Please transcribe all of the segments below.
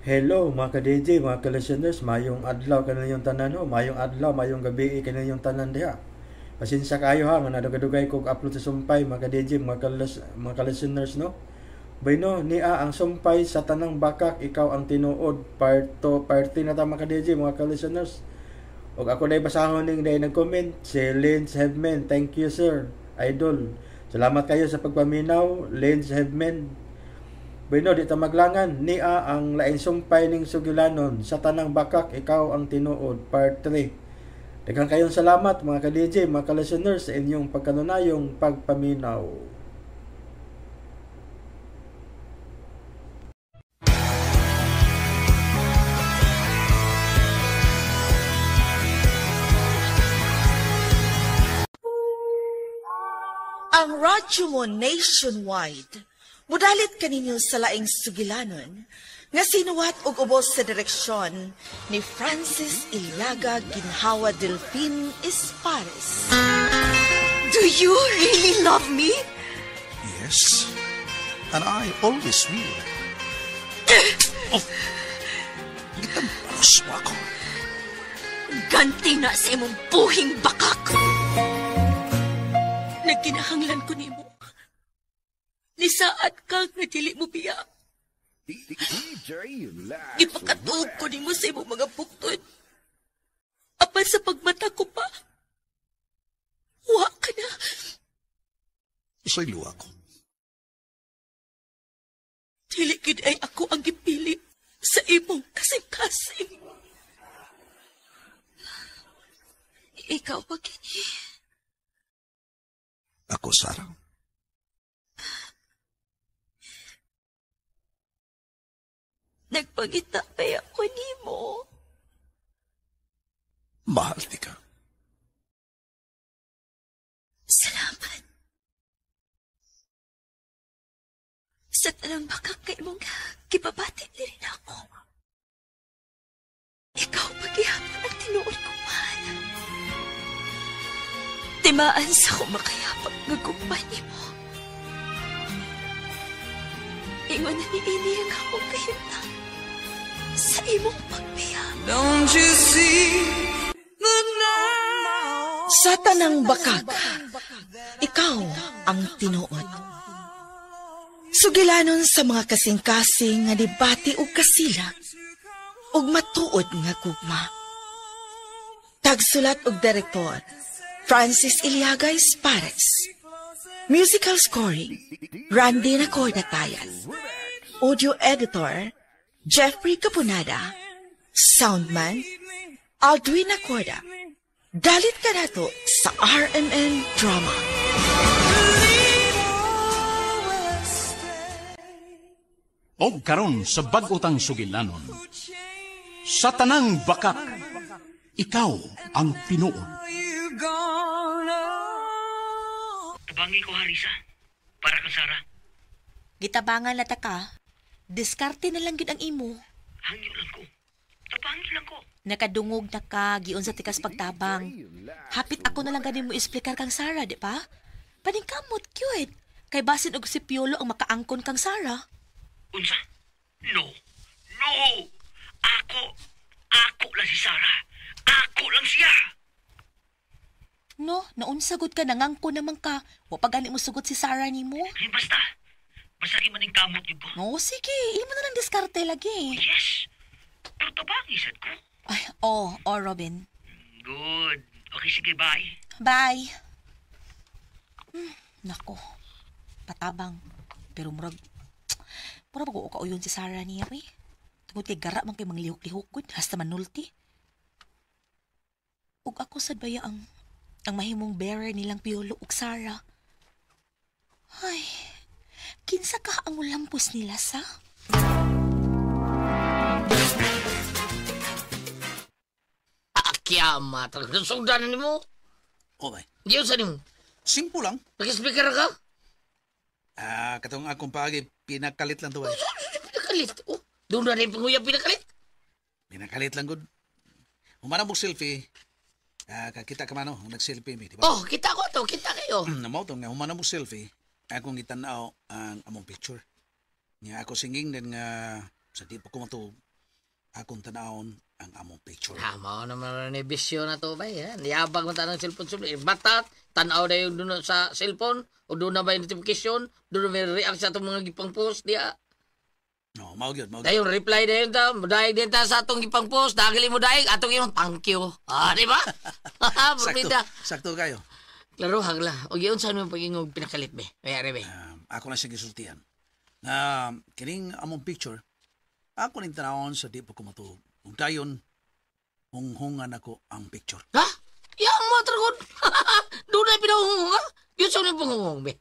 Hello mga ka-DJ, mga ka-listeners, mayong adlaw kaninyong tanan ho, mayong adlaw, mayong gabi kaninyong tanan diha. Pasensya kayo ha, nga nadugay-dugay kog upload sa sumpay mga ka-DJ, mga ka-listeners no. Bueno, niya ang sumpay sa tanang bakak, ikaw ang tinuod, part 2, part 3 na ta mga ka-DJ, mga ka-listeners. Og ako na basahon ning dahil nag-comment, si Lance Hebman, thank you sir, idol. Salamat kayo sa pagpaminaw, Lance Hebman. Bueno, di ta maglangan, niya ang laing sumpay ning sugilanon sa tanang bakak, ikaw ang tinuod, part 3. Daghang kayong salamat mga ka-DJ, mga ka-listeners sa inyong pagkanunayong pagpaminaw. Ang radyo mo nationwide mudalit kaninyo sa laing sugilanon nga sinuwat og ubos sa direksyon ni Francis Iliaga Ginhawa Delfin Espares. Do you really love me? Yes, and I always will. Oh, gitampos mo ako. Ganti na sa imong buhing bakak. Nagkinahanglan ko nimo. Nisaad ka nga dili mo biya. Gipakatuog ko nimo sa imong mga buktod. Apan sa pagmata ko pa, wa ka na. Usay luwa ko. Dili gid ay ako ang gipili sa imong kasing-kasing. Ikaw pa kini? Ako, Sarah. Nagpangita pa ako nimo. Mahal ti ka. Salamat. Sa tanang baka kay mong gipabati ni rin ako. Ikaw paghihapon ang tinuod kong mahal. Timaan sa akong makayapag nga gugma nimo. Ingon na ni ini ang akong kahimtang sa imong pagbiya. Don't you see the night? Sa tanang bakak, ikaw ang tinuod. Sugilanon sa mga kasing-kasing nga nibati og kasilag ug matuod nga gugma. Tagsulat og direktor, Francis Iliaga Espares. Musical scoring, Randy Nacorda Tayal. Audio editor, Jeffrey Capunada. Soundman, Aldwin Nacorda. Dalit ka na to sa RMN Drama. Og karon sa bag-otang sugilanon, sa tanang bakak, ikaw ang tinuod. Tabangi ko, Harisa. Para kang Sarah. Gitabangan na ta ka. Diskarte na lang yun ang imo. Hangyo lang ko. Tabangi lang ko. Nakadungog na ka, giun sa tikas pagtabang. Hapit ako na lang ganin mo explicar kang Sarah, di ba? Paningkamot, cute. Kay basin og si Piolo ang makaangkon kang Sarah. Unsa? No. No! Ako. Ako lang si Sarah. Ako lang siya. No, naunsagot ka, nangangko naman ka. Wa pa gani mo sugot si Sarah nimo. Ay, basta. Basta di man kamot yun ko. No, sige. Imo na lang diskarte lagi. Yes. Pero tabangi sad ko. Ay, oh, Robin. Good. Okay, sige, bye. Bye. Nako. Patabang. Pero murag bago kauyon si Sarah niya, eh. Tungod kay gara man kay manglihok-lihok gud, hasta manulti. Ug ako sad baya ang mahimong bearer nilang Piolo ug Sarah. Ay, kinsa ka ang mulampos nila sa? Akiama, talagang sugdan nimo. Oh, bay. Diyo sa nimo. Simple lang. Nag-speaker ka? Ah, katong akong paagi, pinakalit lang to, bay. Pinakalit? Oh, doon na rin panguya pinakalit? Pinakalit lang, good. Humana mo selfie. Ah, kakita ka man, oh, nag-selfie mi, di ba? Oh, kita ko to, kita kayo. Namaw to, nga humana mo selfie, akong gitanaw ang among picture. Nga ako singing din nga, sa di pa ko matuog. Akong tanawon ang among picture. Ha, mao naman ni bisyo na to ba? Eh. Niyabag mo tanang cellphone sa bata, tanaw na yung doon sa cellphone, o doon na ba yung notification, doon na may react sa atong mga gipang post diya. No, mao gyud, mao gyud. Dayon reply dayon ta, mudaig din ta sa atong gipang post, dagili mo daig atong imong thank you. Ah, di ba? Sakto, Sakto. sakto kayo. Klaro hagla. O giun sa mo pag-ingog pinakalit be. May ari be. Ako na siya gisultian. Na kining among picture, ako ning tanawon sa di pa ko matuog. Ug dayon, hunghungan ako ang picture. Ha? Yang mo tragod. Doon na pinahunghung ha? Yun sa mo panghunghung be.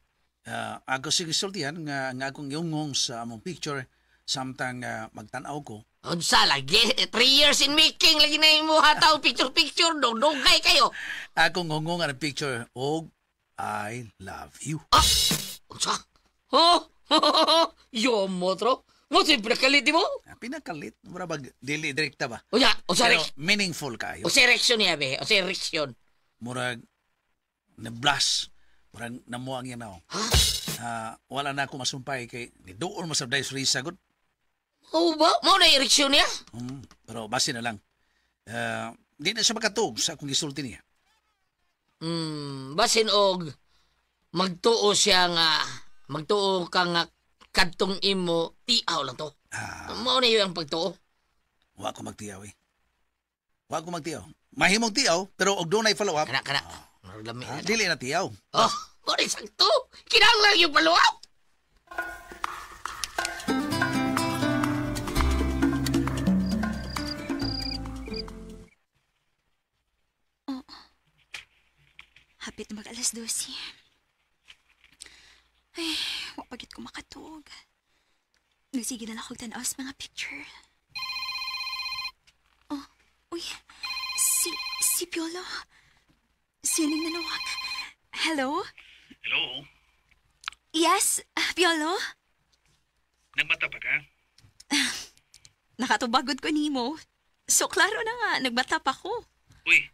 Ako siya gisultian nga akong giunghong sa among picture samtang magtan-aw ko. Unsa lagi? 3 years in making lagi na imo hataw picture picture dugdugay kayo. Akong hunghungan ang picture og I love you. Ah, unsa? Oh, yo mo tro. Mo si pinakalit mo? Pinakalit, mura bag dili direkta ba? Unya, unsa Pero meaningful kayo. Unsa erection niya be? Unsa erection? Murag na-blast. Murag namuang yan ako. Ha? Wala na ako masumpay kay ni doon mo sa dayos risa gud. Oh ba? Mo na erection niya? Pero base na lang. Di na siya makatuog sa akong gisulti niya. Basin og magtuo siya nga magtuo ka nga kadtong imo tiaw lang to. Mao na yun ang pagtuo. Wa ko magtiaw eh. Wa ko magtiaw. Mahimong tiaw pero og dunay follow up. Kana kana. Dili na tiaw. Oh, mo ni sakto. Kinahanglan yung follow up. Oh. Hapit na mag-12:00. Ay, wa pa gyud ko makatuog. Nagsige na lang akong tan-aw sa mga picture. Oh, uy. Si Piolo. Sining nanawag. Hello? Hello? Yes, Piolo? Nagmata pa ka? Nakatubagod ko nimo. So, klaro na nga, nagbata pa ko. Uy,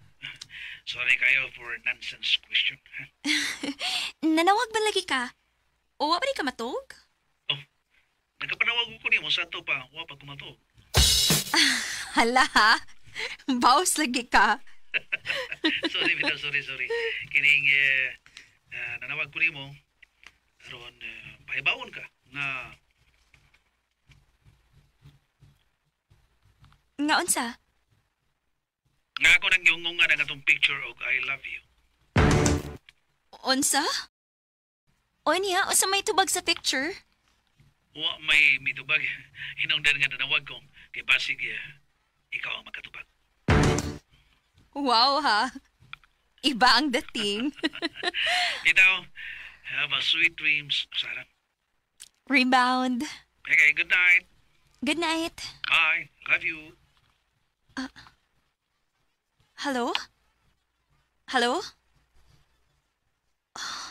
sorry kayo for nonsense question. Ha? Nanawag ba lagi ka? O wa ba di ka matug? Oh, nagkapanawag ko nimo sa ato pa, wa pa ko matug. Hala ha? Baos lagi ka. Sorry, bitaw, sorry. Kining nanawag ko nimo aron pahibawon ka nga Nga unsa? Nga ako nang giungungan ang atong picture og I love you. Unsa? Onya, unsa may tubag sa picture? Wa may mitubag. Hinungdan nga nanawag ko kay basig ikaw ang makatubag. Wow ha. Iba ang dating. Bitaw, have a sweet dreams, Sarah. Rebound. Okay, good night. Good night. Bye. Love you. Hello? Hello? Oh,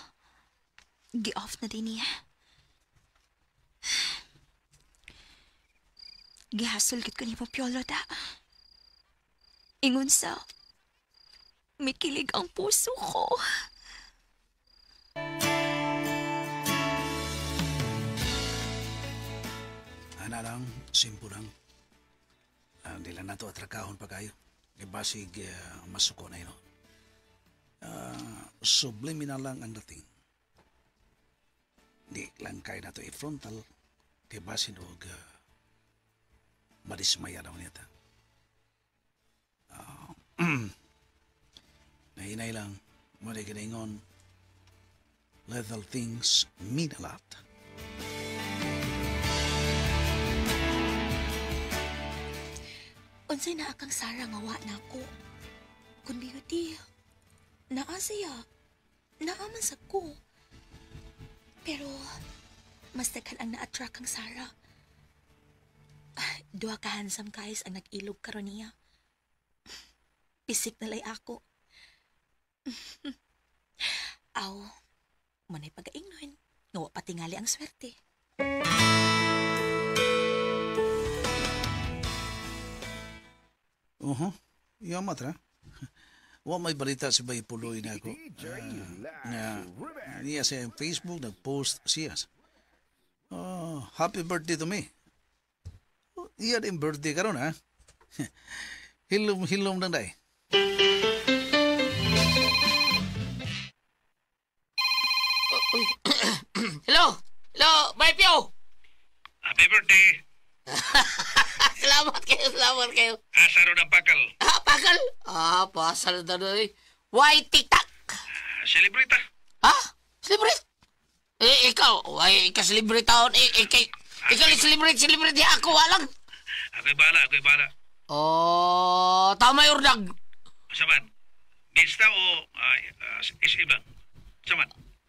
gi-off na din niya. Gihasol gid ko ni mo, Piolo, da. Ingon sa, may kilig ang puso ko. Ana lang, simple lang. Di lang nato atrakahon pa kayo. Basig masuko na yun. Subliminal lang ang dating. Di lang kayo nato i-frontal. Kay basin og madismaya daw niya ta. Nahinay lang, muna ginaingon, little things mean a lot. Unsay naa kang Sarah nga wa na ako. Kun beauty, naa siya. Naa man sa ko. Pero, mas daghan ang na-attract kang Sarah. Duha ka handsome guys ang nag-ilog karon niya. Pisik na lay ako. Aw, manay pagaingnon. Nga wa patingali ang swerte. Oho, iya matra. Wa may balita si Bay Puloy na ako. Nga, niya sa Facebook, nag-post siya. Oh, happy birthday to me. Oh, iya din birthday karon ha. Hilom-hilom lang day. Hello? Hello, Bay Pio! Happy birthday. Salamat kayo, salamat kayo. Asa ron ang pakal? Ah, pakal? Ah, pasal na doon. Why tiktak? Celebrate ah. Ha? Celebrate? Eh, ikaw, ay, ikaw celebrate taon. Eh, ikaw, ikaw celebrate, celebrate. Ako, walang. Ako'y bala, ako'y bala. Oh, tama yung ordag. Saman, beach ta o SM lang? Saman.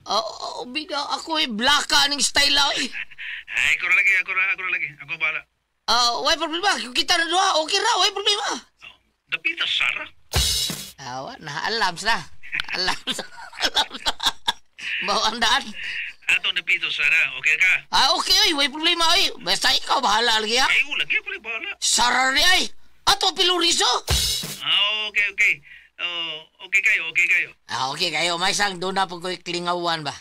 Oo, oh, bida, ako eh, blaka ng style lang eh. Ay, ako na lagi, ako na, ako na lagi. Ako bala. Why problema? Kung kita na duha, okay ra, why problema? Oh, dapita, Sara. Awa, na-alam na. Alam na, alam na. Bawa ang daan. Atong dapito, Sara. Okay ka? Ah, okay, oy, why problema, oy. Basta ikaw, bahala lagi, ha? Ay, lagi ako lang bahala. Sara rin, ay. Ato, piluriso. Ah, okay, okay. Oh, okay kayo, okay kayo. Ah, okay kayo. May isang doon na po ko'y klingawan ba?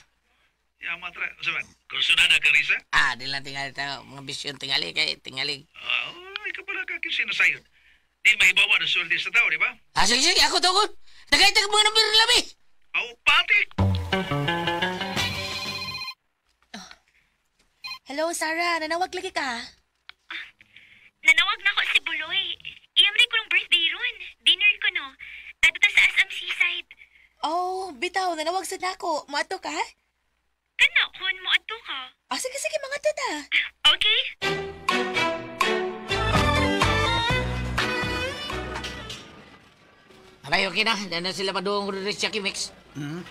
Ya, matra. Saman, kursunan na ka, Risa? Ah, di lang tingali tayo. Mga bisyon tingali kay tingali. Ah, oh, ikaw pala kakisinasayod. Di mahibawa na swerte sa tao, di ba? Ah, sige, sige. Ako tugod. Nagay-tag mga number labi. Oh, patik! Hello, Sarah. Nanawag lagi ka? Nanawag na ko si Buloy. Iyam rin ko ng birthday ron. Dinner ko no. Ato ta sa SM Seaside. Oh, bitaw. Nanawag sa nako. Moadto ka? Kana, kun mo adto ka. Ah, sige, sige. Mga ta. Okay? Abay, okay na. Na sila paduong ko rin sa Mix. Mm-hmm.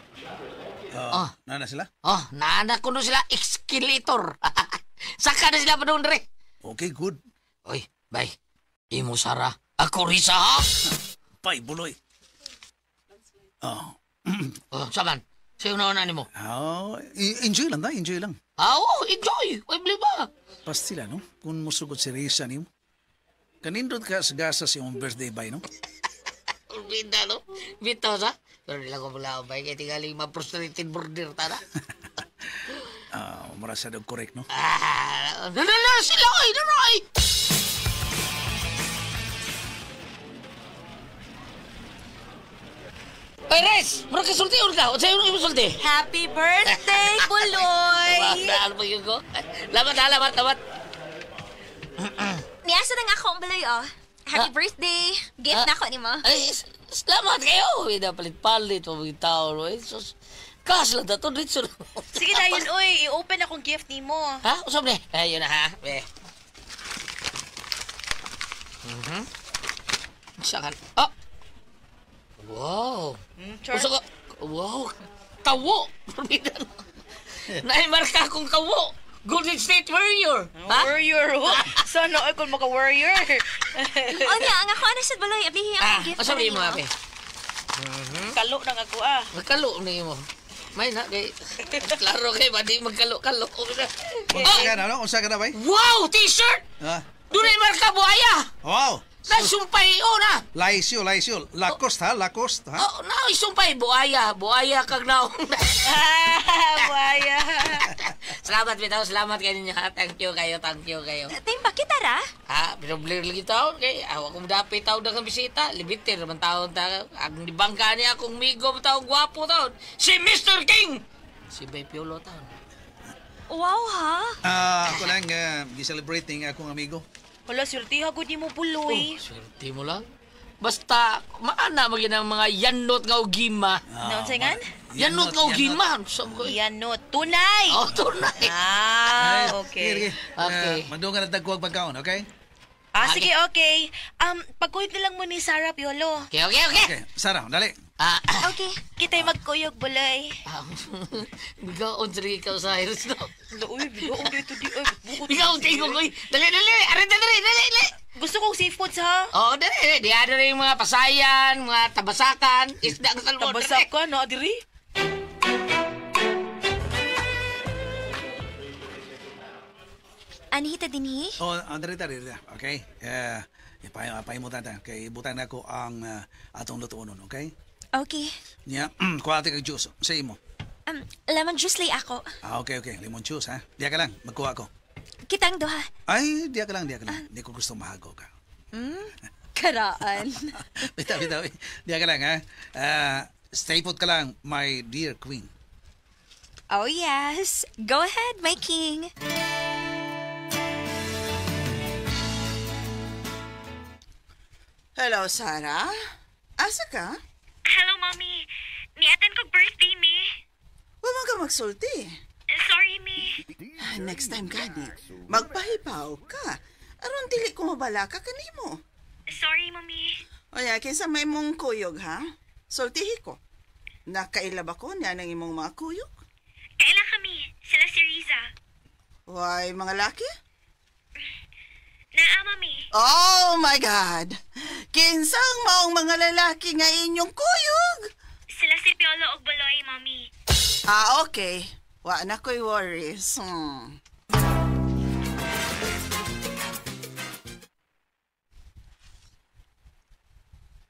Oh. Nana sila? Oh, naana ko no sila escalator. Saka na sila paduong dre. Okay, good. Oy, bay. Imo Sara. Ako Risa, ha? Bay, Buloy. Oh. Oh, saman. Sa'yo na una nimo. Oh, enjoy lang ta, enjoy lang. Ah, oh, enjoy. Uy, bili ba? Pastila, no? Kung musugot si Risa nimo. Kanindot ka sa gasa sa iyong birthday bay, no? Bida, no? Bitaw sa? Pero nila ko pala, bay. Kaya tingaling ma-frustrated border, tara. Ah, mura sa dog correct, no? Ah, no, no, no, sila, oy, no, no, oy. Oy, Res! Mura ka sulti, urga. O sa'yo yung sulti. Happy birthday, Buloy! Wala, ano pa yun ko? Lamat, ha, lamat, lamat. Niasa na nga ako ang Buloy, oh. Happy birthday. Gift na ako ni mo. Ay, salamat kayo. Hindi na palit-palit, pabiging tao. No? Ay, sus, kas lang dato, dito. Sige na yun, oy. I-open akong gift ni mo. Ha? Usap ni? Ay, yun na, ha? Eh. Mhm. Isa ka. Oh! Wow! Char. Usa ka. Wow! Kawo! Naimarka akong kawo! Golden State Warrior! Ha? Warrior, oh. Sana ay kung maka-warrior. O niya, ang ako na sa Buloy. Ablihi Ah, ang gift. usap ni mo, abe. Kalo na nga ko, ah. Magkalo na mo. May na, kay... Klaro kay, ba di magkalo-kalo. Unsa ka na, no? Unsa ka na, bay? Wow! T-shirt! Ah. Doon ay marka buhaya! Wow! Nasumpay, oh na! Laisyo, laisyo. Lacoste, ha? Lacoste, ha? Oh, na, isumpay, buhaya. Buhaya kag naong. Ah, buhaya. Salamat, bitaw. Salamat kayo ninyo, ha? Thank you kayo, thank you kayo. Timba kita ra. Ha, pero blur lagi taon kay awa kong dapit taon na kang bisita. Libitin naman taon ta. Ang dibangka niya akong migo taon gwapo taon. Si Mr. King! Si Bay Piolo taon. Wow, ha? Ah, ako lang, gi-celebrate ning akong amigo. Wala, swerte ha, good ni mo, Buloy. Oh, swerte mo lang. Basta, maana magin ang mga yanot nga ugima. Oh, Naunsa? Yanot nga ugima. Sabi ko, eh. Yanot. Tunay! Oh, tunay. Ah, okay. Sige, sige. Mandungan na tagkuwag pagkaon, okay? Ah, sige, okay. Pagkuyog na lang mo ni Sarah, Piolo. Okay, okay, okay. Okay, Sarah, dali. Ah, Okay. Kita'y magkuyog, Buloy. Bigaon sa ikaw sa Iris, no? Uy, bigaon dito di. Ay, bukod. Bigaon kayo ko, Dali, dali, aray, dali, dali, dali. Gusto kong seafoods, ha? Oo, dali, dali. Di ano na yung mga pasayan, mga tabasakan, isda ang salmon. Tabasakan, no, diri? Anihita dinhi? Oh, dali, dali, dali. Okay. Ipahimutan ta. Kay ibutan na ko ang atong lutuonon, okay? Okay. Nya, kuha kag juice sa imo. Lemon juice lay ako. Ah, okay, okay. Lemon juice, ha? Diya ka lang, magkuha ko. Kitang duha. Ay, diya ka lang, diya ka lang. Hindi ko gusto mahago ka. Karaan. Bitaw, bitaw. Diya ka lang, ha? Stay put ka lang, my dear queen. Oh yes. Go ahead, my king. Hello, Sarah. Asa ka? Hello, Mommy. Niatan kog birthday, mi. Huwag man ka magsulti. Sorry, mi. Next time gani, magpahipaw ka. Aron dili ko mabala ka kanimo. Sorry, Mommy. Oya, kinsa may mong kuyog, ha? Sultihi ko. Nakaila ba ko niya ng imong mga kuyog? Kaila kami. Sila si Riza. Why, mga laki? Naa, Mami. Oh my God! Kinsang maong mga lalaki nga inyong kuyog? Sila si Piolo og Baloy, Mommy. Ah, okay. Wa na ko'y worries.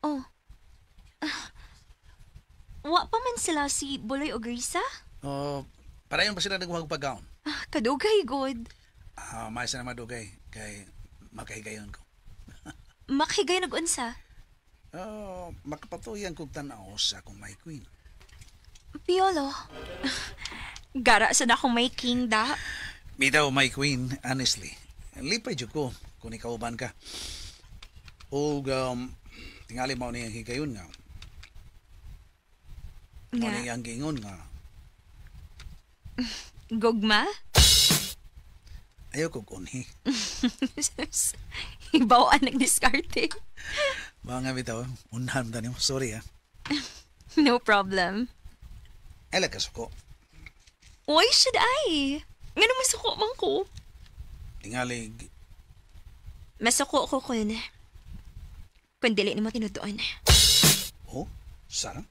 Oh. Wa pa man sila si Buloy og Risa? Oh, parayon pa sila naghuwag pagkaon. Ah, kadugay, good. Ah, may na madugay kay makahigayon ko. Makahigay nag-unsa. Oh, makapatuyan kog tan-aw sa akong my queen. Piolo. Gara sa na akong may king da. Bitaw, my queen, honestly. Lipay jud ko kung ikauban ka. Og tingali mao niyang higayon nga. Mao Nga. niyang giingon nga. Gugma? Ayaw kog unhi. Hibaw ang nagdiskarte. Mga bitaw, unhan ta nimo. Sorry ha. No problem. Ay lang kasuko. Why should I? Nga naman masuko man ko. Tingali Masuko ko kung dili nimo tinutuon. Oh, Sarah?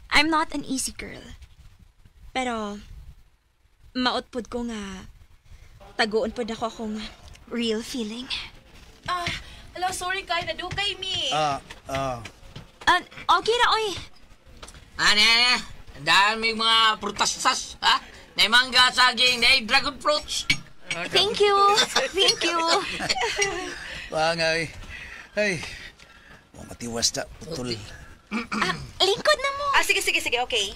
I'm not an easy girl. Pero, mautpod ko nga, taguon pod ako akong real feeling. Ah, hello, sorry kay nadukay mi. Okay ra, oy. Ano, ano? Ang daming mga prutas-tas, ha? May mangga, saging, may dragon fruits. Thank you. Thank you. Bangay. Ay, oh, matiwas ta, putol. Lingkod na mo. Ah, sige, sige, sige, okay.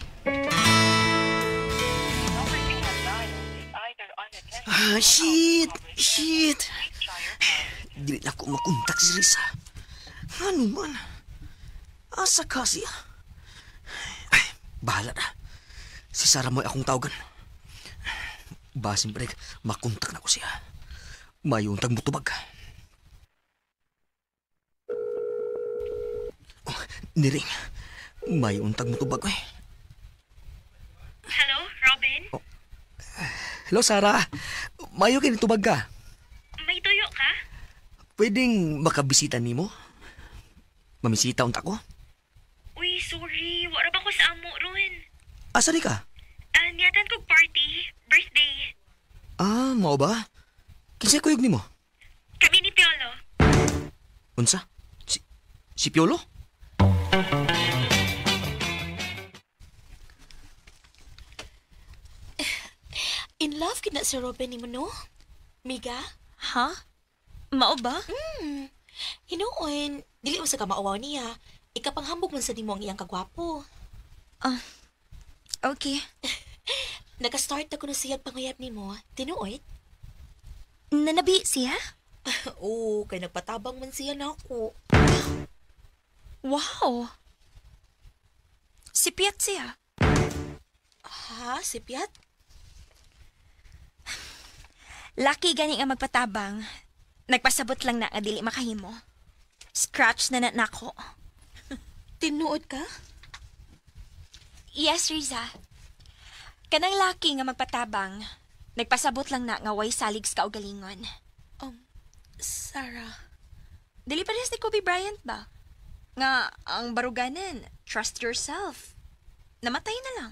Ah, shit! Shit! Dili na ko makontak si Risa. Ano man? Asa ka siya? Ay, bahala na. Si Sarah mo'y akong tawagan. Basin break, makontak na ko siya. Mayuntag mo tubag. Oh, niring. Mayuntag mo tubag, eh. Hello, Robin? Hello, Sarah. Mayo kini tubag ka. May tuyo ka? Pwedeng makabisita nimo? Mamisita unta ko? Uy, sorry. Wala ba ko sa amo ron? Asa di ka? Niyatan kog party. Birthday. Ah, mao ba? Kinsay kuyog nimo? Kami ni Piolo. Unsa? Si Piolo? In love kid na si Robin nimo, no? Miga? Ha? Mao ba? Hinuon, dili mo sa ka maawaw niya. Ikapanghambog man sa nimo ang iyang kagwapo. Okay. Naka-start na ko na siyang pangayab nimo. Tinuod? Nanabi siya? Oo, kay nagpatabang man siya nako. Wow. Si Piat siya. Ha? Si Piat? Lucky gani nga magpatabang. Nagpasabot lang na nga dili makahimo. Scratch na na nako. Tinuod ka? Yes, Riza. Kanang laki nga magpatabang. Nagpasabot lang na nga way salig sa kaugalingon. Sarah. Dili parehas ni Kobe Bryant ba? Nga, ang baruganan, trust yourself. Namatay na lang.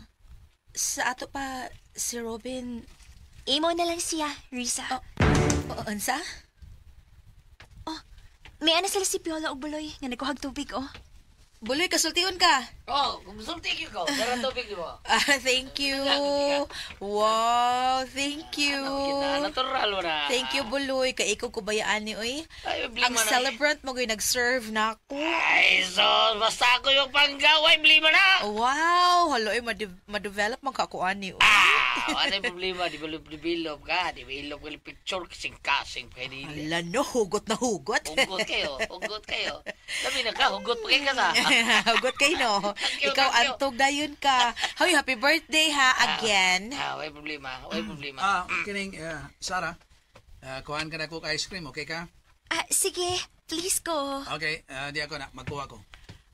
Sa ato pa, si Robin... Imo na lang siya, Riza. Oh, unsa? May ana sila si Piola og Buloy nga nagkuhag tubig, oh. Buloy, kasultihon ka. Oh, kumusulti ko. Dara tubig mo. Ah, thank you. Wow, thank you. Natural mo na. Thank you, Buloy. Kay ikaw ko bayaan ni, oy. Ay, problema Ang na. celebrant mo ko'y nag-serve na ako. Ay, so, basta ako yung panggaway, blima na. Wow, halo, oy, ma-develop man ka ako, ani, oy. Ah, ano yung problema? Di ba develop ka? Di ba ilop ka yung picture kasing-kasing pa nila. Ala, no, hugot na hugot. Hugot kayo, hugot kayo. Labi na ka, hugot pa kayo ka sa. Hugot kayo, no? Thank you, Ikaw, thank you. antog dayon ka. Hoy, happy birthday, ha, again. Ah, way problema, way problema. Ah, kining, Sarah, kuhaan ka na ko ice cream, okay ka? Ah, sige. Please ko. Okay, di ako na, magkuha ko.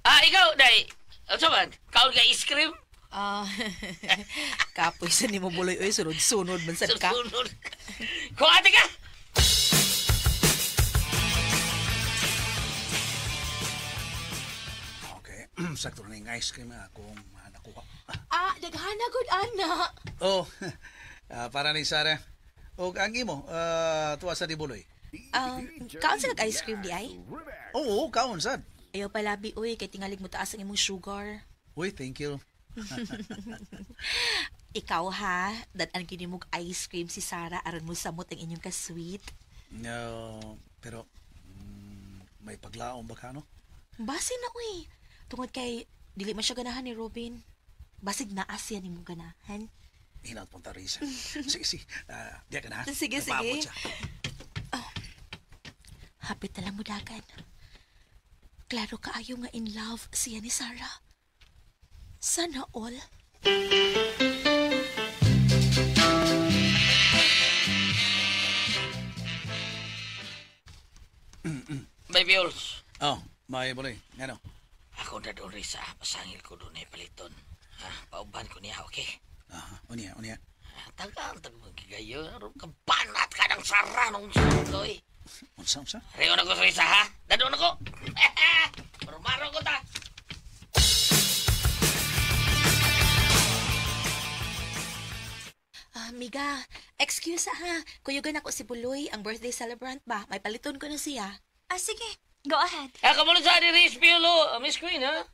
Ah, ikaw, day. Ano man? Kaon ka ice cream? Ah, kapoy sa ni mo Buloy, oy, sunod-sunod man sad ka. Sunod. Kuha ka! Okay, sakto na yung ice cream akong nakuha. Ah, daghana gud ana. Oh, para ni Sarah. O, ang imo, tuwa sa di Buloy. Kaon sa ice cream di ay? Oo, kaon sad. Ayaw palabi, oy, kay tingalig mo taas ang imong sugar. Uy, thank you. Ikaw ha, dad-an kini mo ice cream si Sarah aron mo samot ang inyong ka-sweet. No, pero may paglaom ba ka, no? Base na oy. Tungod kay dili man siya ganahan ni Robin. Basig naa siya nimo ganahan. Hinaut pong Tarisa. Sige, sige. Diya ka na. Sige, sige. Napaabot siya. Hapit na lang mo dagan. Klaro kaayo nga in love siya ni Sarah. Sana all. May bills. Oh, may Buloy. Ano? Ako na doon, Risa. Pasangil ko doon ay paliton. Ha, pauban ko niya, okay? Aha, unya, unya. Ah, tagal, tagal gigayo. Aron ka banat ka ng Sarah nung sunod, eh. Unsa, unsa? Reyo na ko, Risa, ha? Dadon ako. Marumaro ko ta. Ah, amiga, excuse ha. Kuyugan ako si Buloy, ang birthday celebrant ba? May paliton ko na siya. Ah, sige. Go ahead. Ah, kamulo sa ni Riz Piolo. Miss Queen, ha?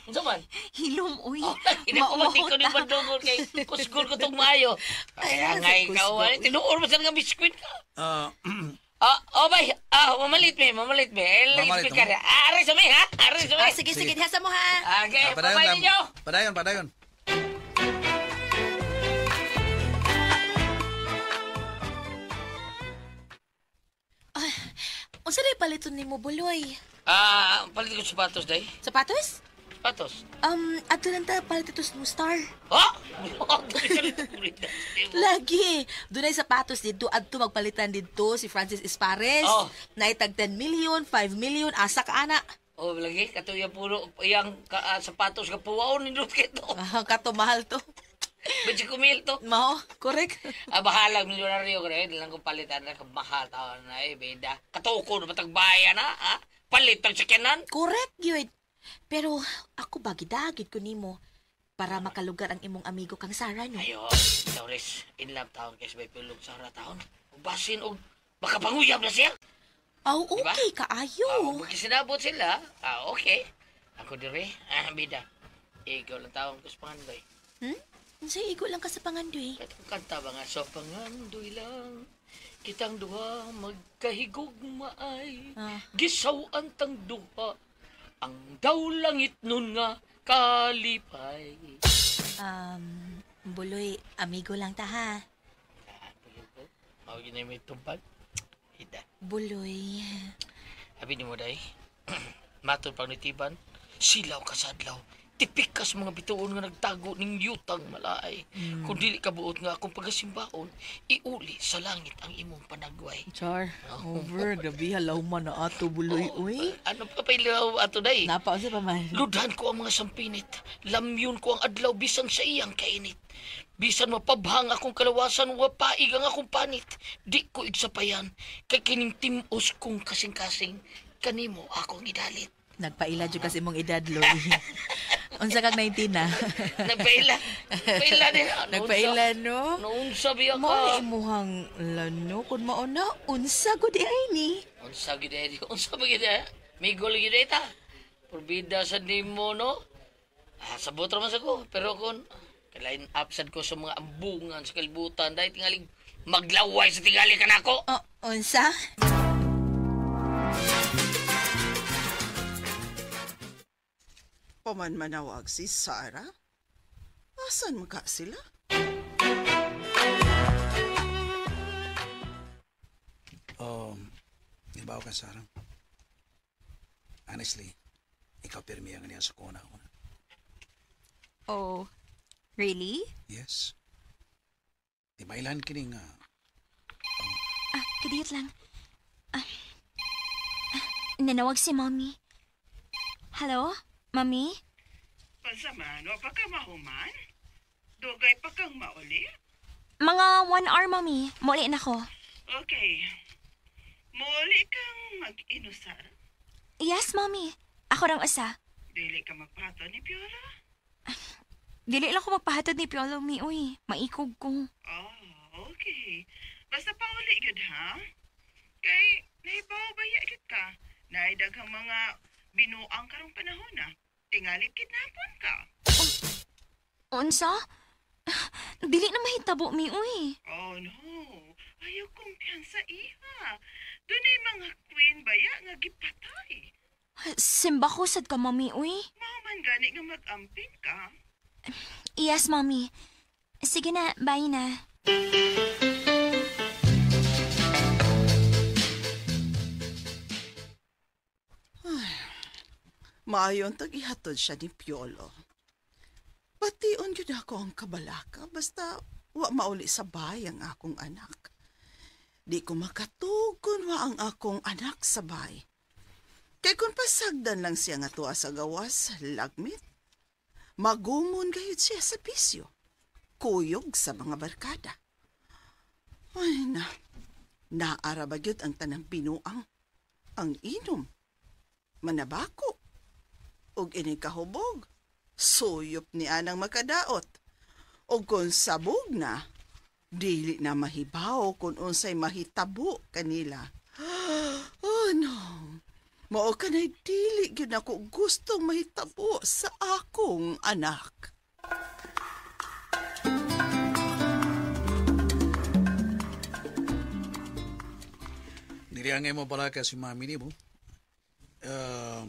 Unsa man? Hilom, uy. Oh, hindi ko mati ko ni Bandungol kay kusgol ko tong maayo. Kaya nga ikaw, ay, tinuor mo sa nga Miss Queen ka. Ah, oh, bay. Ah, mamalit me, mamalit me. Eh, Mamalit, speaker. Ah, aray sa may, ha? Aray sa may. Ah, sige, sige, diha sa mo ha. Okay, padayon, bye-bye tam. ninyo. Padayon, padayon. Unsa day paliton nimo Buloy? Ah, palit ko sapatos, day. Sapatos? Sapatos. Adto lang ta palit ito sa Star. Ha? Lagi. Dunay sapatos didto adto magpalitan didto si Francis Espares. Oh. Naitag 10 million, 5 million asa ka ana. Oh, lagi katuya pulo iyang sapatos ka puwaon nindot kito. Ah, kato mahal to. 25,000 to. Mao, correct. Ah, bahalang milyonaryo ko rin. Lang ko palitan na mahal taon na eh, beda. Katuko na batagbayan na, ha? Palit ang sakyanan. Correct yun. Pero ako ba gidagit ko nimo para makalugar ang imong amigo kang Sarah no. Ayo, Taurus, in love taon kay may pulong Sarah taon. Basin og baka panguyab na siya. Aw, Diba? okay kaayo. Ah, sinabot sila. Ah, okay. Ako dire, ah, bida. Ikaw lang taon ko sa pangandoy. Hmm? Unsay igo lang ka sa pangandoy? Katong kanta ba nga sa pangandoy lang kitang duha magkahigugmaay Ah. gisaw ang tang duha ang daw langit nun nga kalipay. Buloy, amigo lang ta ha. Mao gyud may tumpad. Ida. Buloy. Abi nimo day. Matod pang nitiban, silaw ka sa adlaw. Tipik ka sa mga bituon nga nagtago ning yutang malaay. Kung dili ka buot nga akong pagasimbaon, iuli sa langit ang imong panagway. Char, over, gabi halaw man na ato Buloy, uy. Ano pa pailaw ato day? Napa unsa pa man? Ludhan ko ang mga sampinit. Lamyon ko ang adlaw bisan sa iyang kainit. Bisan mapabhang akong kalawasan, wapaig ang akong panit. Di ko igsapayan, kay kining timos kong kasing-kasing, kanimo akong idalit. Nagpaila jud kasi imong edad, Loy. Unsa kag 19 na? Nagpaila. Nagpaila din. Ano, Nagpaila no? Naunsa biya Mao na ka. imuhang lano kun mao na unsa gud ay ni. Unsa gid ay? Unsa ba gid ay? Migol gyud ta. Purbida sa nimo no. Ah, sabot ra man sa ko, pero kun kalain up sad ko sa mga ambungan sa kalibutan dahil tingaling maglaway sa tingali kanako. Oh, unsa? Paman manawag si Sarah? Asan man ka sila? Ibaw ka, Sarah. Honestly, ikaw pirmi ang niya sa kona. Oh, really? Yes. Di mailan kining Ah, kadiyot lang. Nanawag si Mommy. Hello, Mommy? Pasaman, wa pa ka mahuman? Dugay pa kang mauli? Mga 1 hour, Mommy. Muli na ko. Okay. Mauli kang mag-inusar? Yes, Mommy. Ako rang usa. Dili ka magpato ni Piolo? Dili lang ko magpahatod ni Piolo, Mi. Uy, maikog ko. Oh, okay. Basta pauli gyud ha? Kay nahibaw ba ya gyud ka? Naay daghang mga binuang karong panahon na. Tingali kidnapon ka. Unsa? Dili na mahitabo, Mi. Uy. Oh no. Ayaw kumpiyansa iha. Dunay mga queen baya nga gipatay. Simba ko sad ka, Mommy. Uy. Mao man gani nga mag-amping ka. Yes, Mommy. Sige na, bye na. Maayon tag ihatod siya ni Piolo. Bation gyud ako ang kabalaka basta wa mauli sa bay ang akong anak. Di ko makatugon wa ang akong anak sa bay. Kay kung pasagdan lang siya nga tuwa sa gawas, lagmit, magumon gayud siya sa bisyo. Kuyog sa mga barkada. Ay na, naara ba gyud ang tanang binuang, ang inom, manabako, ug inig kahubog, suyop ni anang makadaot. Og kung sabog na, dili na mahibaw kung unsay mahitabo kanila. Oh no, mao kanay dili gyud ako gustong mahitabo sa akong anak. Dili angay mo pala ka si mami nimo.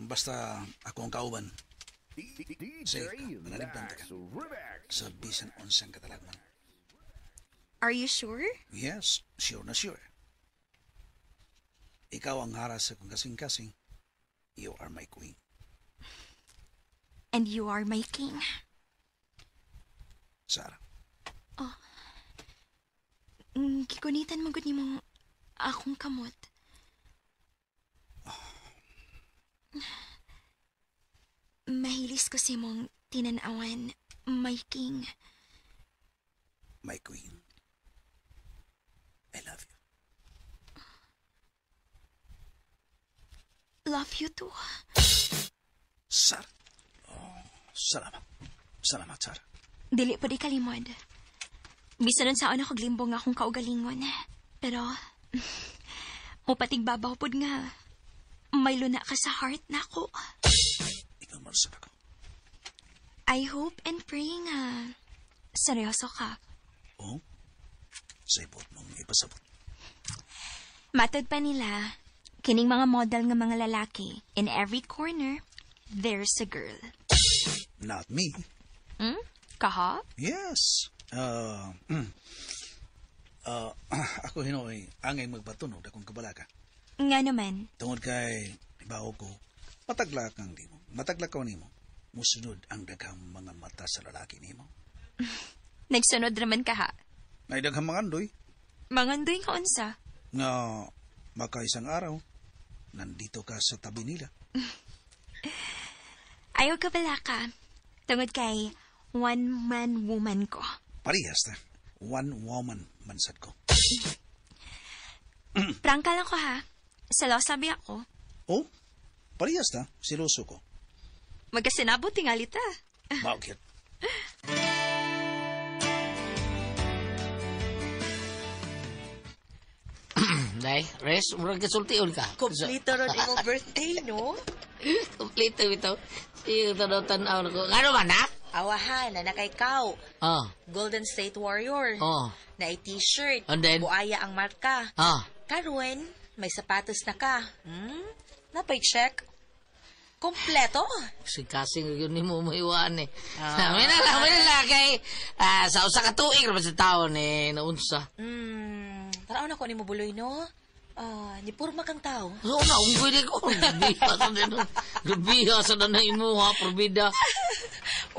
Basta ako ang kauban. Safe ka, manalibdan ka. Sa bisan unsang katalagman. Are you sure? Yes, sure na sure. Ikaw ang haras sa kong kasing-kasing. You are my queen. And you are my king. Sarah. Oh. Gigunitan mo gud nimo akong kamot. Mahilis ko si mong tinanawan, my king. My queen. I love you. Love you too. Sarah. Oh, salamat. Salamat, Sarah. Dili pa di kalimod. Bisan nun saan ako glimbong akong kaugalingon. Pero, mupatigbabaw pod nga, may luna ka sa heart na ako. Ikaw marsap ako. I hope and pray nga seryoso ka. Oh? Sa ibot mong ipasabot. Matod pa nila, kining mga model nga mga lalaki, in every corner, there's a girl. Not me. Hmm? Kaha? Yes. Ako hinoy, angay magpatunog akong kabalaka. Nga naman. Tungod kay, ibaw ko, mataglak ang nimo. Mataglak ko nimo. Musunod ang daghang mga mata sa lalaki nimo. Nagsunod raman ka ha? Ay daghang mga andoy. Mga andoy nga unsa? Nga maka isang araw, nandito ka sa tabi nila. Ayaw ka balaka. Tungod kay one man woman ko. Parehas na. One woman mansad ko. Prangka lang ko ha. Selosa sabi ako. Oh, parehas na. Siloso ko. Magkasinabot tingali ta. Bakit? Day, res, murag kasultion ka. Kompleto ron imong birthday, no? Kompleto ito. Sige, tanaw-tanaw na ko. Ano man, ha? Awahan, na nakay kaw. Oh. Golden State Warrior. Oh. Na t-shirt. And then? Buaya ang marka. Ah. Karon, may sapatos na ka. Napay check. Kompleto. Kasing yun ni mo maiwan eh. Ah. May na kay sa usa ka tuig ra sa taon eh naunsa. Taraw na ko ni mo buloy no. Ni purma kang tao. So na unggoy di ko. Gabiha sa na. Gabiha sa na imo ha probida.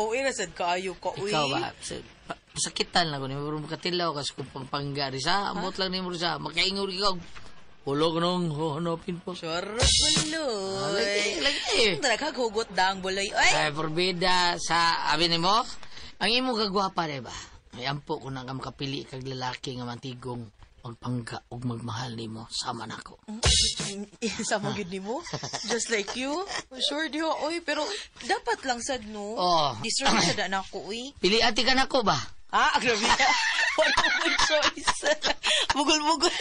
Oo, ira sad kaayo ka uy. Ikaw ba? Sakitan lang ko ni mo makatilaw kas kung pangpangga ri sa amot lang nimo sa makaingon ikaw. Ulo ko nung hanapin po. Sure, buloy. Lagi, lagi. Naghagugot da ang buloy. Oy! Ay, porbida sa, abi ni mo, ang imong kagwapa, di ba? May ampo ko na nga makapili kag lalaki nga mantigong magpangga ug magmahal nimo sama nako. Sama gid nimo? Just like you? Sure di ho, oy. Pero dapat lang sad, no? Oh. Deserve sad na ako, uy. Pili ati ka nako ba? Ah, grabe ka. Wala mo choice. Bugol-bugol.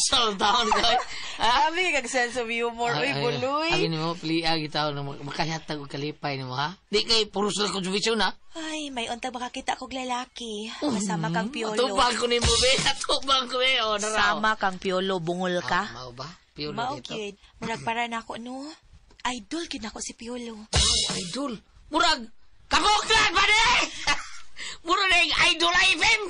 Sa taon ka. Abi, kag sense of humor. Uy, buloy. Abi nimo, pili agi taon na makayatag og kalipay nimo, ha? Di kay puros lang konsumisyon, ha? Ay, may untag makakita kog lalaki. Kasama kang Piolo. Atubang ko nimo, be. Atubang ko, be. O, naraw. Sama kang Piolo, bungol ka. Mao ba? Piolo Mao dito. gyud. Murag para na ako, no? Idol gyud nako si Piolo. Wow, idol. Murag, kabuklan ba ni? Murag na yung idol FM.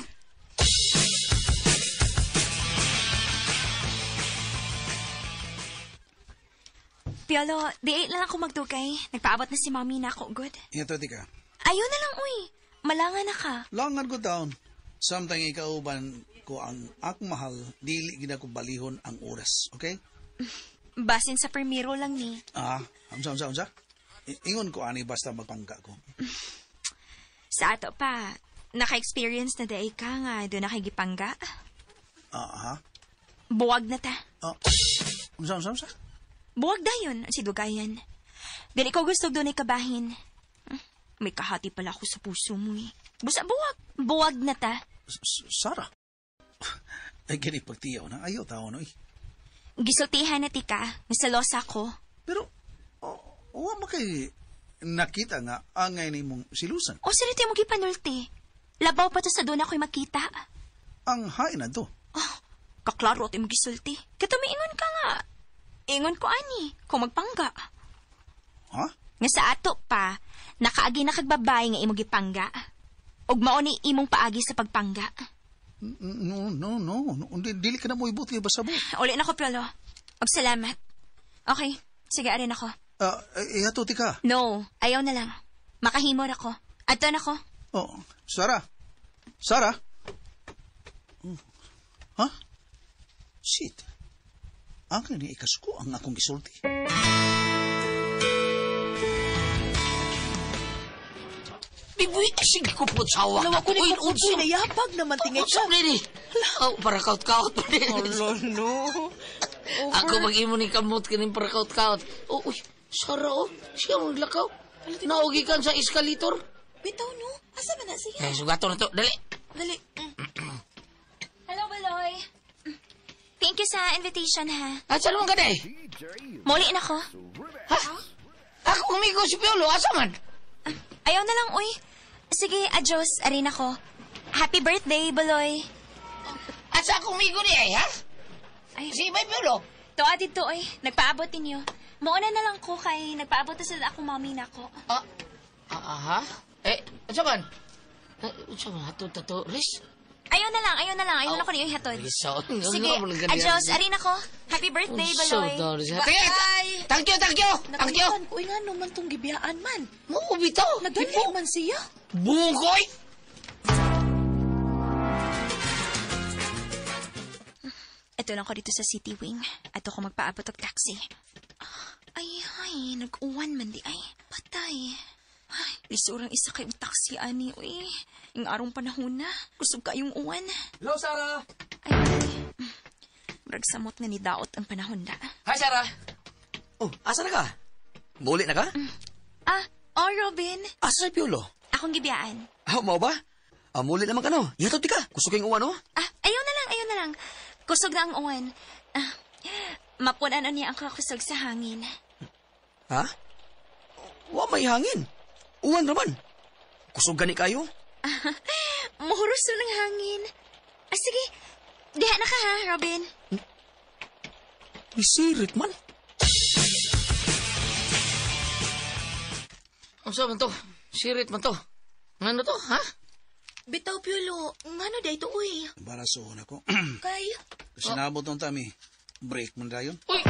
Piolo, di na lang ako magdugay. Nagpaabot na si Mami na ako, good. Ito, tika. Ayaw na lang, uy. Malanga na ka. Langan ko taon. Samtang ikauban ko ang akong mahal, dili gina ko balihon ang oras, okay? Basin sa permiro lang ni. Ah, unsa, unsa, unsa? Ingon ko ani basta magpangga ko. Sa ato pa, naka-experience na daay ka nga doon nakigipangga. Ah, ha? Buwag na ta. Ah, unsa, unsa, unsa? Buwag dayon, si Dugayan. Dili ko gusto doon ay kabahin. May kahati pala ako sa puso mo eh. Busa buwag. Buwag na ta. Sarah? Ay, gani pagtiyaw na. Ayaw tao no eh. Gisultihan na tika. Nasalosa ko. Pero, wa mo kay nakita nga angay ni mong silusan. O sino tayo mo gipanulti? Labaw pa to sa doon ako'y makita. Ang hain na to. Oh, kaklaro at imong gisulti. Katumiingon ka nga. Ingon ko ani, kung magpangga. Ha? Nga sa ato pa, nakaagi na kag babae nga imong gipangga. Ug mao ni imong paagi sa pagpangga. No, no, no. Dili ka na mo ibot kay basabo. Uli na ko, Piolo. Og salamat. Okay, sige, arin ako. Ihato ti ka. No, ayaw na lang. Makahimor ako. Ato na ko. Oh, Sarah. Sarah? Ha? Shit. Ang ni ikasuko ang akong gisulti. Bibuy, sige ko po sa wak. Lawa ko ni Kukutoy, nayapag naman tingay ka. Unsa ni? Oh, para kaut-kaut. Olo, no. Ako mag-imo ni kamot kining para kaut-kaut. Oh, uy, Sarah, oh. Siya maglakaw. Naugi kan sa escalator. Bitaw, no? Asa man na siya? Eh, sugato na to. Dali. Dali. Hello, Baloy. Thank you sa invitation, ha? Asa naman ka, day? Muli na ko. Ha? Ako amigo si Piolo, asa man? Ayaw na lang, uy. Sige, adios. Arin ako. Happy birthday, Baloy. Asa akong amigo ni ay, ha? Ay, si Bay Piolo. Tuwa dito, uy. Nagpaabot ninyo. Mauna na lang ko kay nagpaabot na sa akong mami na ako. Aha. Eh, asa man? Asa man? Ato, tato, Riz? Ayaw na lang, ayaw na lang. Ayaw na ko niyo ihatod. Sige, adios. Arin ako. Happy birthday, Baloy. Bye! Thank you, thank you! Thank you! Uy, nga naman tong gibiyaan man. Mo, bitaw. Nagdali man siya. Bungkoy! Ito lang ko dito sa City Wing. Ato ko magpaabot og taxi. Ay, ay, nag-uwan man di ay. Patay. Ay, lisurang isa kayong taxi, ani, uy. Yung arong panahon na. Kusog kayong uwan. Hello, Sarah! Ay, ay. Murag samot nga ni daot ang panahon da. Hi, Sarah! Oh, asa na ka? Muli na ka? Ah, oh, Robin. Asa sa Piolo? Akong gibiyaan. Ah, mao ba? Ah, muli naman ka no. Ihatod ti ka. Kusog kayong uwan, oh. Ah, ayaw na lang, ayaw na lang. Kusog na ang uwan. Mapunan niya ang kakusog sa hangin. Ha? Wa may hangin. Uwan raman. Kusog gani kayo? Muhuros ng hangin. Sige, diha na ka ha, Robin. Isirit man. Unsa man to? Sirit man to. Ngano to, ha? Bitaw, Piolo. Ngano day to, uy? Barasoon ako. Kay? Sinabot nung tami. Break man dayon. Uy!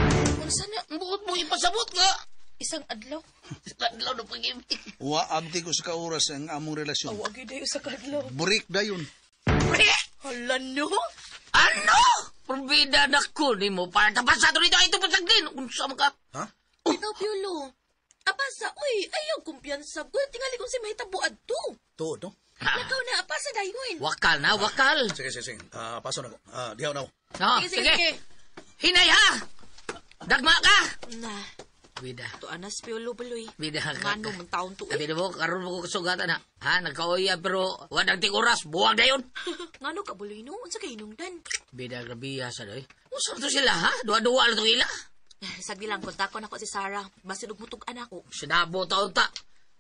Unsa na? Buot mo ipasabot nga! Isang adlaw. Isang adlaw na pag-ibig. Wa abdi ko sa kaoras ang among relasyon. Aw, agi dayo sa kadlaw. Break dayon. Break? Hala, no? Ano? Probida na ko ni mo. Para tapasa to dito. Ay, ito pasagdin. Unsa man ka? Ha? Bitaw, Piolo. Apasa, uy. Ayaw kumpiyansa. Kung tingali kung si mahitabo adto. Tuod, no? Lakaw na, apasa dayon. Wakal na, wakal. Sige, sige, sige. Paso na ko. Dihaw na ako. No, Sige, sige, sige. Hinay, ha? Dagma ka! Na. Bida. To anas, Piolo, baloy. Bida ka. Ngano man taon to, uy. Sabi na mo, karon mo ko kasugatan ha. Ha, nagkaoya pero wadang ting oras, buwag na yun. Ngano ka, buloy, no? Unsa kay hinungdan? Bida, grabe sa doy. Unsa to sila, ha? Duwa-duwa lang itong ila. Sagdi lang, kontakon ako si Sarah. Basin og mutug-an ako. Sinabo taon ta.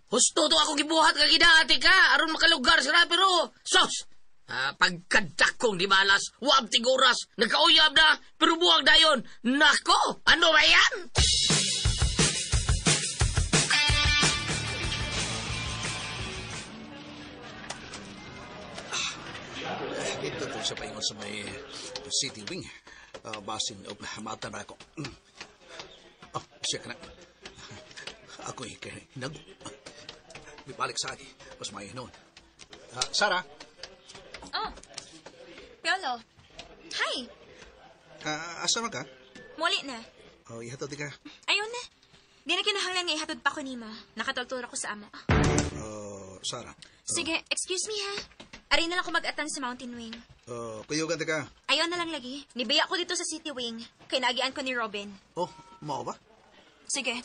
Husto to ako gibuhat ka ginaati ka. Aron makalugar sila, pero sos! Pagkadakong di malas, wab tiguras, nagkauyab na, pero buwag dayon. Nako! Ano ba yan? Dito to sa paingon sa may city wing. Basin, mata na ako. Oh, siya ka na. Ako'y nag... Bibalik sa akin. Mas may noon. Sarah? Oh, Piolo. Hi. Asa man ka? Muli na. Oh, ihatod ka. Ayun na. Di na kinahanglan nga ihatod pa ko nimo. Nakatultura ko sa amo. Sarah. Sige, excuse me ha. Ari na lang ko mag-atang sa Mountain Wing. Kuyugan ka. Ayaw na lang lagi. Nibiya ko dito sa City Wing. Kay naagian ko ni Robin. Oh, mao ba? Sige,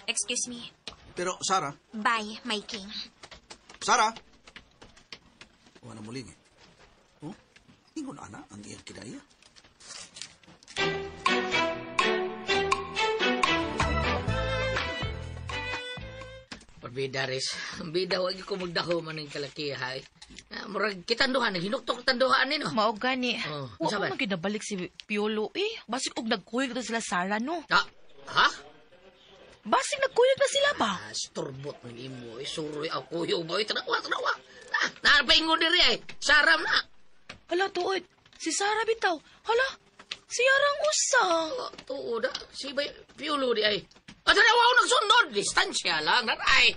excuse me. Pero, Sarah. Bye, my king. Sarah! Wala muling eh. Oh, ingon ana ang iyang kinaiya. Parbida, Riz. Ang bida, huwag ko magdaho man ng kalakihay. Murag kitanduhan, naghinuktok tanduhan ni, no? Mao gani. Oh, Wa unsa pa ba? man ginabalik si Piolo eh. Basig og nagkuyog na sila Sarah, no? Ah, ha? Basig nagkuyog na sila ba? Ah, sturbot man imo. Eh, suroy ang kuyog ba? Tanawa, tanawa. Ah, napaingon diri ay. Sarah na. Hala, tuod. Si Sarah bitaw. Hala, si Yarang usa. Oh, tuod ah. Si bay, Piolo di ay. At tanawa ako nagsunod. Distansya lang, naray.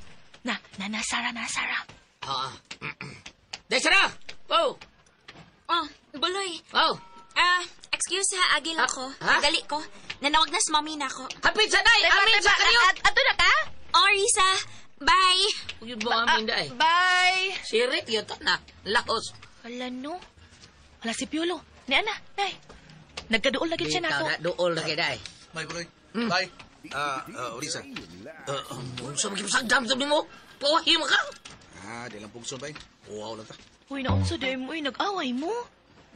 Na, na, na, Sarah, na, Sarah. Ah. Day, Sarah! Oh! Oh, Buloy. Oh! Ah, excuse ha, agil ako. Ha? Dali ko. Nanawag na si mommy na ako. Hapit sa day! Amin sa kanyo! Ato na ka? Oh, Risa. Bye! Yun mo amin day. Bye! Sirit yun ta na. Laos. Hala, no. Hala, si Piolo. Ni Ana, nay. Nagkaduol lagi siya na ako. Bitaw na, duol na kay day. Bye, Buloy. Bye. Risa. Unsa man gipasagdam sa nimo? Pawahi mo ka. Ah, di lang pugson, bay. Uwaw lang ta. Uy, naunsa day mo, uy, nag-away mo.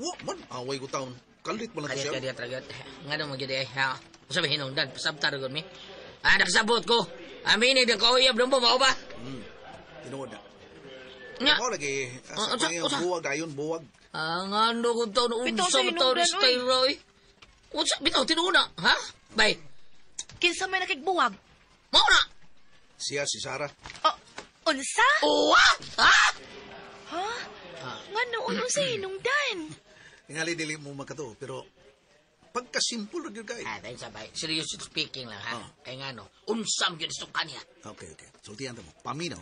Wa man, away ko taon. Kalit mo lang to Kaya siya. kaya tragat. Nga mo gyud eh. Ha. Unsa may hinungdan? Pasabtar gud mi. Ah, nakasabot ko. Aminin din ko uyab mo mao ba? Tinuod na. Nga. Mao lagi. Ah, Asa unsa, ko unsa? buwag dayon, buwag. Ah, nga no kung taon Bitaw unsa sa man taon hinungdan, style roy. Unsa bitaw tinuod na, ha? Bay. Kinsa may nakigbuwag? Mao na. Siya si Sarah. Oh, unsa? Uwa? Ha? Ha? Nga no, unsa hinungdan? Tingali dili mo magkatuo, pero pagkasimple ra gyud kay. Ah, dahil sabay. Serious speaking lang, ha? Oh. Kaya nga no, unsam yun sa kanya. Okay, okay. Sultihan ta mo. Paminaw.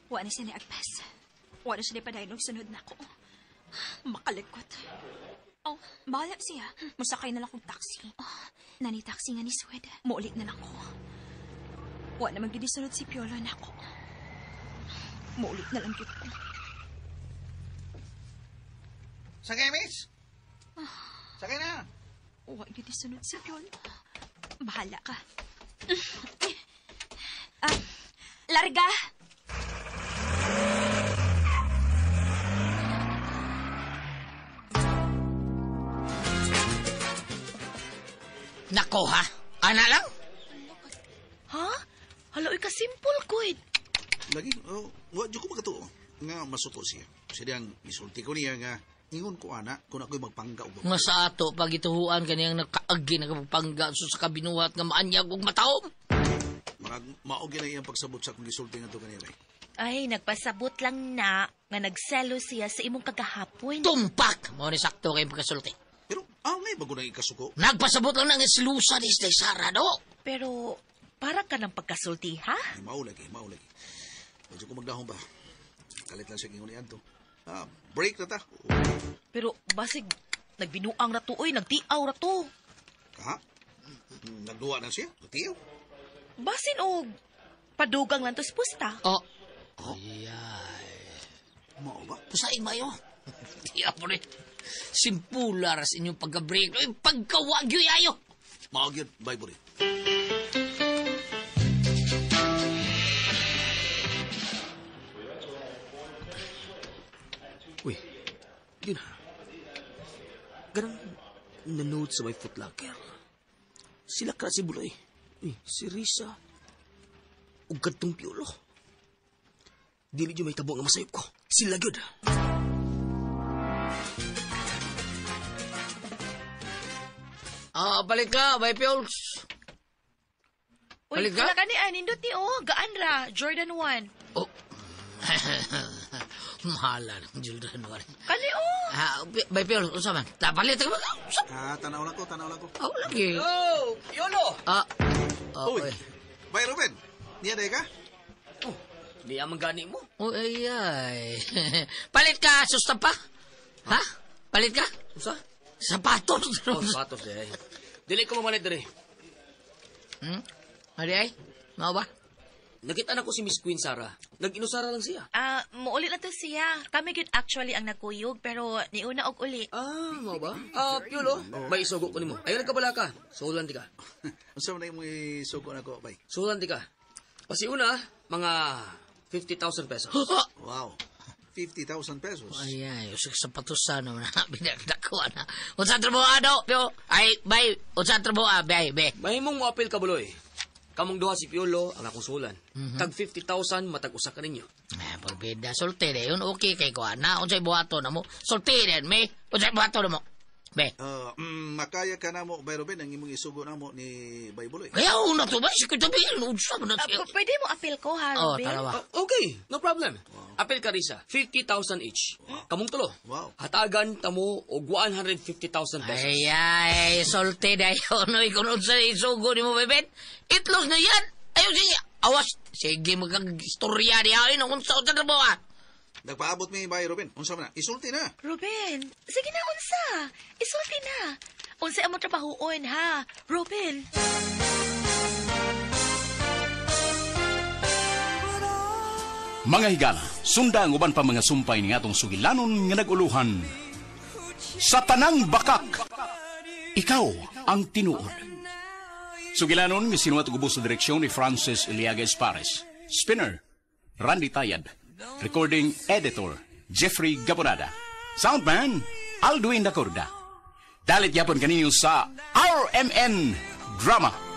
Wa na siya ni Agpas. Wa na siya ni padayon og sunod na ako. Makalikot. Oh, bahala siya. Musakay na lang kong taxi. Oh, nani taxi nga ni Swed. Muulit na lang ko. Wa naman gid sunod si Piolo na ako. Muulit na lang gyud ko. Sakay, miss. Sakay na. Wa gid sunod si Piolo. Bahala ka. Ah, larga! nako, ha? Ana lang? Ha? Hala, uy, ka-simple, good. Lagi, oh, wa jud ko makatuo nga masuko siya. Siya ang isulti ko niya nga ingon ko ana kung ako'y magpangga og Nga sa ato pagituhuan kaniyang nakaagi nagpangga so sa kabinuhat nga maanyag og mataom. Marag mao gyud ang iyang pagsabot sa akong gisulti ngadto kanila. Ay, nagpasabot lang na nga nagselo siya sa imong kagahapon. Tumpak mo ni sakto kay pagkasulti. Pero angay bago nang ikasuko. Nagpasabot lang na nga silusa ni Isday Sara do. Pero para ka ng pagkasulti, ha? Ay, mao lagi, mao lagi. Medyo ko magdahong ba? Kalit lang siya ingon niadto. Ah, break na ta. Pero basig nagbinuang ra to oy, nagtiaw ra to. Ha? Nagduwa na siya? Nagtiaw? Basin og padugang lang to sa pusta. Oh. Ayay. Mao ba? Pusain mayo. Tiya po rin. Simpula ras inyong pagka-break. Ay, pagkawagyo ayo. Mao gyud, bye buri. Uy, yun. Ganang nanood sa may footlocker. Sila ka si Buloy. Uy, si Risa. Ug kadtong Piolo. Dili dyan may tabo nga masayop ko. Sila gyud. Ah, balik ka, bay Piols. Uy, Balik ka? wala ka ni nindot ni oh, gaan ra, Jordan 1. Oh. Mahala ng Jordan 1. Kani oh. Ah, bay Piols, unsa man? Ta palit ka ba? Ah, tanaw lang ko, tanaw lang ko. Oh, lagi. Oh, Piolo. Ah. Oh, Uy. Bay Ruben, niya day ka? Oh, di amang gani mo. Uy, ay, ay. Palit ka, susta pa? Ha? Palit ka? Unsa? Sapatos. Oh, sapatos day. Dili ko mamalit diri. Adi ay? Mao ba? Nakita na ko si Miss Queen Sara. Nag-inusara lang siya. Ah, muuli na to siya. Kami gyud actually ang nagkuyog pero niuna og uli. Ah, mao ba? Ah, Piolo, may isugo ko nimo. Ayaw nagkabala ka. Sulan di ka. Unsa man imong isugo nako, bay? Sulan di ka. Pasiuna, mga 50,000 pesos. Wow. 50,000 pesos. Ay, ay, usag sapatos sana na binagdako na. Unsa trabaho ano? Pio, ay, bay, unsa trabaho ah, bay, bay. Mahimong moapil ka, Buloy. Kamong duha si Piolo ang akong sulan. Tag 50,000 matag usa ka ninyo. Ah, porbida, sulti na yun. Okay kay ko na. Unsay buhaton na mo? Sulti rin, may. Unsay buhaton na mo? Be. Makaya ka na mo, Bay Ruben, ang imong isugo na mo ni Bay Buloy. Kaya una to ba? Sige, tabi, unsa man na siya. Pwede mo apil ko, ha, Oh, Ruben? tarawa. Okay, no problem. Wow. Apil ka, Risa. 50,000 each. Wow. Kamong tulo. Wow. Hatagan tamo og 150,000 pesos. Ay, ay, sulti na yun. Uy, kung unsa isugo ni mo, Beben. Itlos na yan. Ayaw, sige. Awas. Sige, magkag-istorya niya. Ay, unsa, unsa trabaho, ah. Nagpaabot mi bay Ruben. Unsa man na? Isulti na. Ruben, sige na unsa. Isulti na. Unsa among trabahoon ha, Ruben. Mga higala, sunda ang uban pa mga sumpay ni atong sugilanon nga nag-uluhan. Sa tanang bakak, ikaw ang tinuod. Sugilanon nga sinuwat ug ubos sa direksyon ni Francis Iliaga Espares. Spinner, Randy Tayad. Recording editor, Jeffrey Gaborada. Soundman, Alduin Dacorda. Dalit yapon kaninyo sa RMN Drama.